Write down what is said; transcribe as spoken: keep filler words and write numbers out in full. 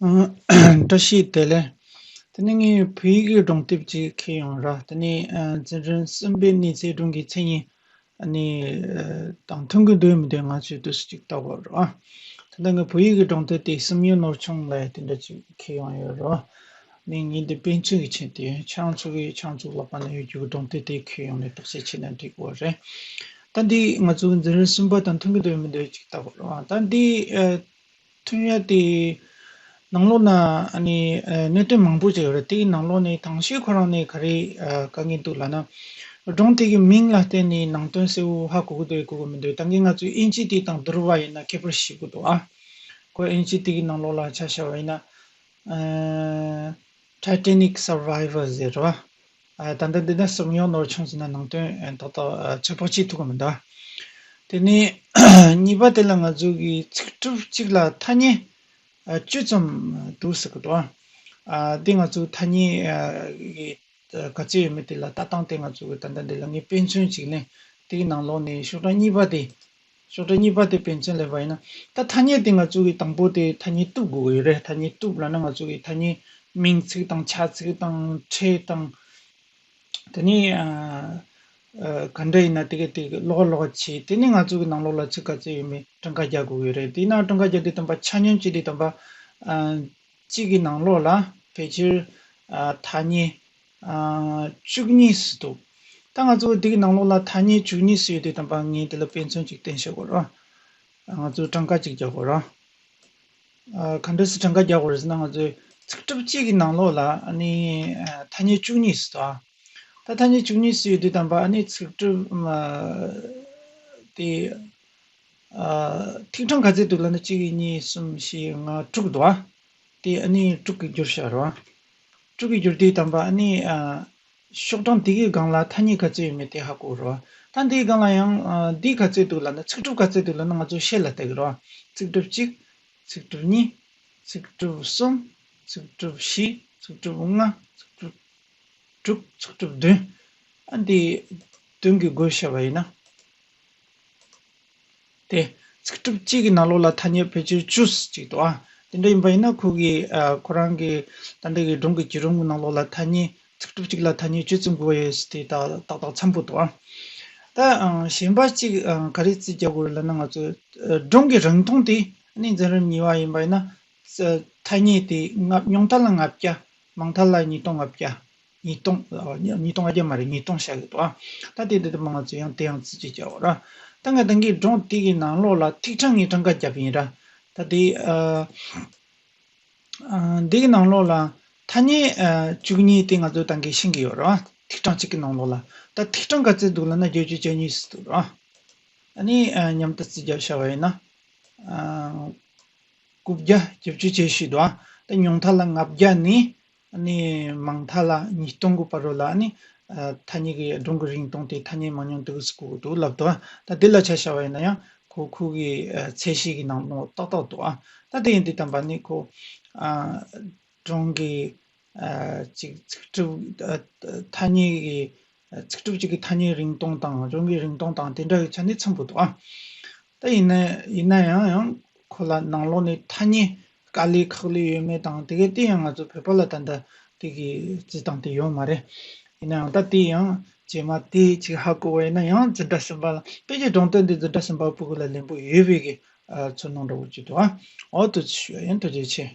ཨ། བཀྲ་ཤིས་བདེ་ལེགས། དེ་ནས་ངས་བོད་ཡིག་གི་སྒྲུང་དེབ་ཅིག་ཁྱེར་ཡོང་ར། དེ་ནས་ཨ་འཛིན་རིམ་གསུམ་པའི་གནས་ཚད་སྒྲུང་གི་མཚན་ཉིད་ཨ་ནི་ཨ་དང་མཐུན་གྱི་འདུག་མི་འདུག་ང་ཚོས་དུས་སུ་ཅིག་བལྟ་དགོས་ར། ད་ལྟ་ངས་བོད་ཡིག་གི་སྒྲུང་དེབ་དེ་སེམས་ཡུལ་ནོར་ཆུང་ལབ་དེ་འདྲ་ཅིག་ཁྱེར་ཡོང་ཡོད་ར། ནི་ངས་འདི་དཔེ་མཚོན་གྱི་ཆེད་དུ་ཁྱེད་རང་ཚོ་གིས་ཁྱེད་རང་ཚོའི་ལག་པ་ན་ཡོད་རྒྱུ་གི་སྒྲུང་དེབ་དེ་ཁྱེར་ཡོང་ནས་རྟོག་དཔྱོད་བྱས་ན་འགྲིག་གི་རེད། ད་འདི་ང་ཚོའི་འཛིན་རིམ་གསུམ་པ་དང་མཐུན་གྱི་འདུག་མི་འདུག་ཅིག་བལྟ་དགོས་ར། ད་འདི་ཨ་ཐོན་ཡ་དེ་ནང་ལོགས་ན་ཨ་ནི་ཨ་གནད་དོན་མང་པོ་ཅིག་ཡོད་རེད། དེའི་ནང་ལོགས་ནས་དང་ཤོས་ཁོ་རང་ནས་ག་རེ་ཨ་དཀའ་ངལ་འདུག་ལབ་ན། སྒྲུང་དེ་གི་མིང་ལ་བརྟེན་ནས་ནང་དོན་གསལ་བོ་ཧ་གོ་གི་འདུག་གོ་གི་མི་འདུག་ད་གིན་ང་ཚོས་དབྱིན་ཇི་དེ་དང་བསྡུར་བ་ཡིན་ན་ཁྱད་པར་ཞེ་པོ་འདུག་ཨ། ཁོ་དབྱིན་ཇི་དེ་གི་ནང་ལོགས་ལ་ཆ་བཞག་པ་ཡིན་ན། ཨ་Titanic Survivor ཟེར་རོ། ཨ་ད་ལྟ་འདི་ན་སེམས་ཡུལ་ནོར་ཆུང་ཟེར་ན་ནང་དོན་ཨ་ཏག་ཏག་ཨ་ཚོད་དཔག་བྱེད་ཐུབ་ཀྱི་མི་འདུག་དེ་ནས་གཉིས་པ་དེ་ལ་ང་ཚོ་གི་ཚིག་གྲུབ་གཅིག་ལ་ཐ་སྙད་ཨ་བཅུ་ཙམ་འདུག་ཟེར་གི་འདུག་ཨ་འདི་ང་ཚོ་ཐ་སྙད་ཨ་གི་ག་ཚོད་ཡོད་མེད་དེ་ལ་ལྟ་སྟངས་དེ་ང་ཚོ་གི་ད་ལྟ་འདི་ལ་ངས་དཔེ་མཚོན་གཅིག་ལེན། དེ་གི་ནང་ལོགས་ནས་ཤོག་གྲངས་གཉིས་པ་དེ། ཤོག་གྲངས་གཉིས་པ་དེ་དཔེ་མཚོན་ལེན་པ་ཡིན་ན། ད་ཐ་སྙད་དེ་ང་ཚོ་གི་དང་པོ་དེ་ཐ་སྙད་གཏུབ་དགོས་ཀྱི་ཡོད་རེད། ཐ་སྙད་གཏུབ་ལབ་ན་ང་ཚོ་གི་ཐ་སྙད་མིང་ཚིག་དང་བྱ་ཚིག་དང་ཕྲད་དང་། དེ་ནས་ཨ་ཨ་ག་འདྲ་ཡིན་ན་དེ་ག་དེ་ག་ཀློག་ཀློག་བྱས། དེ་ནས་ང་ཚོ་གི་ནང་ལོགས་ལ་ཚིག་ག་ཚོད་ཡོད་མེད་གྲངས་ཀ་རྒྱག་དགོས་ཀྱི་ཡོད་རེད། དེ་ན་གྲངས་ཀ་རྒྱག་དུས་ཙམ་པ་ཆ་སྙོམས་བྱེད་དུས་ཙམ་པ་ཨ་གཅིག་གི་ནང་ལོགས་ལ་ཕལ་ཆེར་ཨ་ཐ་སྙད་ཨ་བཅུ་གཉིས་སུ་འདུག་ད་ང་ཚོ་འདི་གི་ནང་ལོགས་ལ་ཐ་སྙད་བཅུ་གཉིས་སུ་ཡོད་དུས་ཙམ་པ་ངས་འདི་ལ་དཔེ་མཚོན་གཅིག་བསྟན་བཞག་གོ་ར། ང་ཚོས་གྲངས་ཀ་གཅིག་རྒྱག་གོ་ར། ཨ་ག་འདྲ་སེ་གྲངས་ཀ་རྒྱག་གོ་ར་ཟེར་ན། ང་ཚོས་ཚིག་གྲུབ་གཅིག་གི་ནང་ལོགས་ལ་ཨ་ནི་ཨ་ཐ་སྙད་བཅུ་གཉིས་སུ་འདུག་ད་ཐ་སྙད་བཅུ་གཉིས་སུ་ཡོད་དུས་ཙམ་པ་ཨ་ནི་ཚིག་གྲུབ་ཨ་དེ། ཨ་ཐིག་ཕྲེང་ག་ཚོད་འདུག་ལབ་ན་གཅིག་གཉིས་གསུམ་བཞི་ལྔ་དྲུག་འདུག་ཨ། དེ་ཨ་ནི་དྲུག་གིས་བསྒྱུར་བཞག་རོ། དྲུག་གིས་བསྒྱུར་དུས་ཙམ་པ་ཨ་ནི་ཨ་ཤོག་གྲངས་དེ་གི་སྒང་ལ་ཐ་སྙད་ག་ཚོད་ཡོད་མེད་དེ་ཧ་གོ་རོ། ད་འདིའི་སྒང་ལ་ཡང་ཨ་འདི་ག་ཚོད་འདུག་ལབ་ན། ཚིག་གྲུབ་ག་ཚོད་འདུག་ལབ་ན་ང་ཚོ་ཤེལ་ལ་བལྟ་གི་རོ། ཚིག་གྲུབ་གཅིག་ཚིག་གྲུབ་གཉིས། ཚིག་གྲུབ་གསུམ། ཚིག་གྲུབ་བཞི། ཚིག་གྲུབ་ལྔ། ཚིག་གྲུབ་དྲུག་ཚིག་གྲུབ་བདུན། ཨ་འདི་བདུན་གྱིས་བགོས་བཞག་པ་ཡིན་ན། དེ་ཚིག་གྲུབ་གཅིག་གི་ནང་ལོགས་ལ་ཐ་སྙད་ཕལ་ཆེར་བཅུ་ཙམ་ཅིག་འདུག་ཨ། དེ་འདྲ་ཡིན་པ་ཡིན་ན་ཁོ་གི་ཨ་ཁོ་རང་གི་ད་ལྟ་གི་སྒྲུང་གི་བརྒྱུད་རིམ་གྱི་ནང་ལོགས་ལ་ཐ་སྙད་ཚིག་གྲུབ་གཅིག་ལ་ཐ་སྙད་བཅུ་ཙམ་དགོས་ཡོད་ཟེར་དེ་ད་ཏག་ཏག་འཚམ་པོ་འདུག་ཨ། ད་ཨ་གཞན་པ་གཅིག་ཨ་ག་རེ་རྩིས་རྒྱག་དགོས་རེད་ལབ་ན། ང་ཚོའི་ཨ་སྒྲུང་གི་རིང་ཐུང་དེ་ནི་འཛིན་རིམ་གཉིས་པ་ཡིན་པ་ཡིན་ན། ཐ་སྙད་དེ་ལྔ། ཉུང་མཐའ་ལ་ལྔ་བརྒྱ། མང་མཐའ་ལ་ཉིས་སྟོང་ལྔ་བརྒྱ། ཉིས་སྟོང་ཨ་ཉིས་སྟོང་ལྔ་བརྒྱ་མ་རེད། ཉིས་སྟོང་བཞག་གི་འདུག་ཨ། ད་དེ་འདི་དུ་མ་ང་ཚོས་ཡང་དེ་ཡང་རྩིས་རྒྱག་རྒྱག་ར། ད་ང་ད་གིན་སྒྲུང་དེ་གི་ནང་ལོགས་ལ་ཐིག་ཕྲེང་ངས་གྲངས་ཀ་བརྒྱབ་ཡིན་ར། ད་དེ་ཨ་ཨ་འདི་གི་ནང་ལོགས་ལ་ཐ་སྙད་ཨ་བཅུ་གཉིས་དེ་ང་ཚོས་ད་གིན་ཤེས་ཀྱི་ཡོད་ར། ཐིག་ཕྲེང་གཅིག་གི་ནང་ལོགས་ལ། ད་ཐིག་ཕྲེང་ག་ཚོད་འདུག་ལབ་ན་བརྒྱད་ཅུ་གྱ་གཉིས་ཙམ་འདུག་ར། ཨ་ནི་ཨ་མཉམ་དུ་རྩིས་རྒྱག་བྱ་བ་ཡིན་ན། ཨ་དགུ་བརྒྱ་བརྒྱད་ཅུ་གྱ་བཞི་འདུག་ཨ། ད་ཉུང་མཐའ་ལ་ལྔ་བརྒྱ་ནས་ཨ་ནི་མང་མཐའ་ལ་ཉིས་སྟོང་གི་བར་རོ་ལ་ཨ་ནི་ཨ་ཐ་སྙད་ཀྱི་སྒྲུང་གི་རིང་ཐུང་དེ་ཐ་སྙད་མང་ཉུང་དེ་གི་སུ་གོ་གི་འདུག་ལབ་འདུག་ཨ། ད་དེ་ལ་ཆ་བཞག་པ་ཡིན་ན་ཡང་ཁོ་ཁོ་གི་ཨ་ཚད་གཞི་གི་ནང་ལོགས་ཏག་ཏག་འདུག་ཨ། ད་དེ་ཡིན་དུས་ཙམ་པ་ནི་ཁོ་ཨ་སྒྲུང་གི་ཨ་ཅིག་ཚིག་གྲུབ་ཨ་ཐ་སྙད་ཀྱི་ཚིག་གྲུབ་གཅིག་གི་ཐ་སྙད་རིང་ཐུང་དང་སྒྲུང་གི་རིང་ཐུང་དང་དེ་འདྲ་གི་ཆ་ནས་འཚམ་པོ་འདུག་ཨ། ད་ཡིན་ན་ཡིན་ན་ཡང་ཡང་ཁོ་ལ་ནང་ལོགས་ནས་ཐ་སྙད་དཀའ་ལས་ཁག་ལས་ཡོད་མེད་དང་དེ་གའི་དེ་ཡང་ང་ཚོ་བོད་པ་ལ་ད་ལྟ་དེ་གི་རྩིས་སྟངས་དེ་ཡོད་མ་རེད། ཡིན་ན་ཡང་ད་དེ་ཡང་རྗེས་མ་དེ་ཅིག་ཧ་གོ་བ་ཡིན་ན་ཡང་འཛིན་གྲྭ་གསུམ་པ་ལ། དཔེ་ཆའི་སྒྲུང་དེབ་འདི་འཛིན་གྲྭ་གསུམ་པ་ཕྲུ་གུ་ལ་ལེན་པོ་ཡོད་པའི་གི་ཚོར་སྣང་འདྲ་བོ་ཅིག་འདུག་ཨ། འོ་ཐུགས་རྗེ་ཆེ་ཞུ་ཡ་ཡིན། ཐུགས་རྗེ་ཆེ།